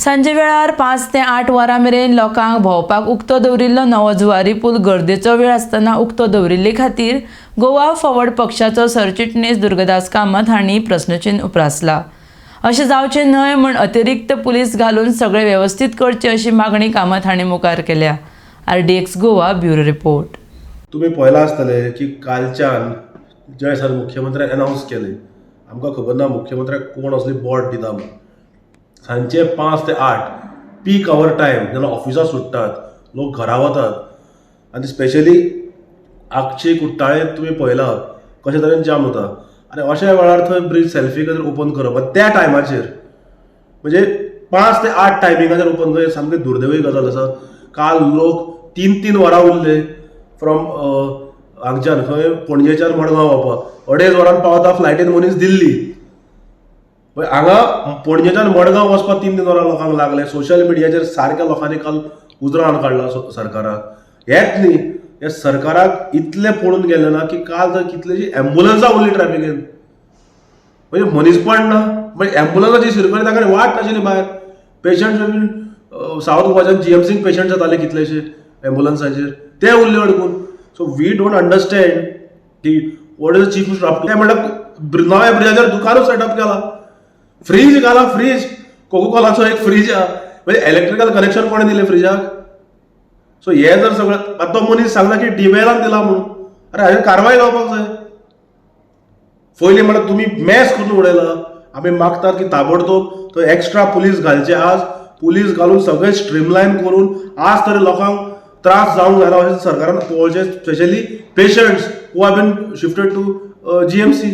सांजे वेळार 5 ते 8 वरां मेरेन लोकांक भोंवपाक उक्तो दवरिल्लो नवो जुवारी पूल गर्देचो वेळ आसतना उक्तो दवरिल्ले खातीर गोवा फॉरवर्ड पक्षाचो सरचिटणीस दुर्गदास कामत हांणी प्रस्नचिन्न उप्रासला. अशें जावचें न्हय म्हूण अतिरिक्त पुलीस घालून सगळें वेवस्थीत करचें अशी मागणी कामत हांणी मुखार केल्या. RDX Goa, bureau report. तुमी पळयलां आसतलें की कालच्यान ज्या दिसा मुख्यमंत्र्यान अनावन्स केलें, आमकां खबर ना मुख्यमंत्र्याक कोण असली बोट दिता म्हूण. सांजचे 5 ते 8 पीक our time, जेन्ना ऑफिसां सुट्टात, लोक घरा वतात आनी स्पेशली आगशी, कुट्टाळे तुमी पळयलां कशे तरेन जाम जाता आनी अशा वेळार थंय ब्रीज सेल्फी खातीर ओपन करप आनी त्या टायमाचेर, म्हणजे 5 ते 8 टायमिंगाचेर ओपन करप, सामकी दुर्दैवी गजाल आसा. काल लोक 3-3 वरां उरले. फ्रॉम हांगच्यान खंय, पणजेच्यान मडगांव वचपाक अडेज वरान पावता फ्लायटीन मनीस दिल्ली. पळय, हांगा पणजेच्यान मडगांव वचपाक 3-3 वरां लोकांक लागले. सोशल मिडियाचेर सारक्या लोकांनी काल उजरावन काडला सरकाराक. हेच न्ही, हे सरकाराक इतलें पडून गेलें ना की काल तर कितलीशीं एम्बुलन्सां उरली ट्रॅफिकेन. म्हणजे मनीसपण ना. म्हणजे एम्बुलन्साची शिरकली, ताका वाट नाशिल्ली भायर. पेशंट बीन सावथ गोवाच्यान जीएमसीक पेशंट जाताले कितलेशे एम्बुलन्साचेर, ते उरले अडकून. सो we don't understand की what is the chief minister up. ते म्हणल्यार नव्या ब्रिजाचेर दुकानूच सेटअप केला, फ्रीज घाला, फ्रीज, कोको कोलाचो एक फ्रीज आहा. म्हणजे इलेक्ट्रिकल कनेक्शन कोणें दिलें फ्रिजाक? सो हे जर सगळें, आतां तो मनीस सांगला की डीबीएलान दिला म्हणून. अरे, हाजेर कारवाय जावपाक जाय पयलीं. म्हणल्यार तुमी मॅस करून उडयला. आमी मागतात की ताबडतोब थंय एक्स्ट्रा पुलीस घालचे. आज पुलीस घालून सगळें स्ट्रीमलायन करून आज तरी लोकांक त्रास जावंक जायना अशें सरकारान पळोवचें, specially patients who have been shifted to GMC.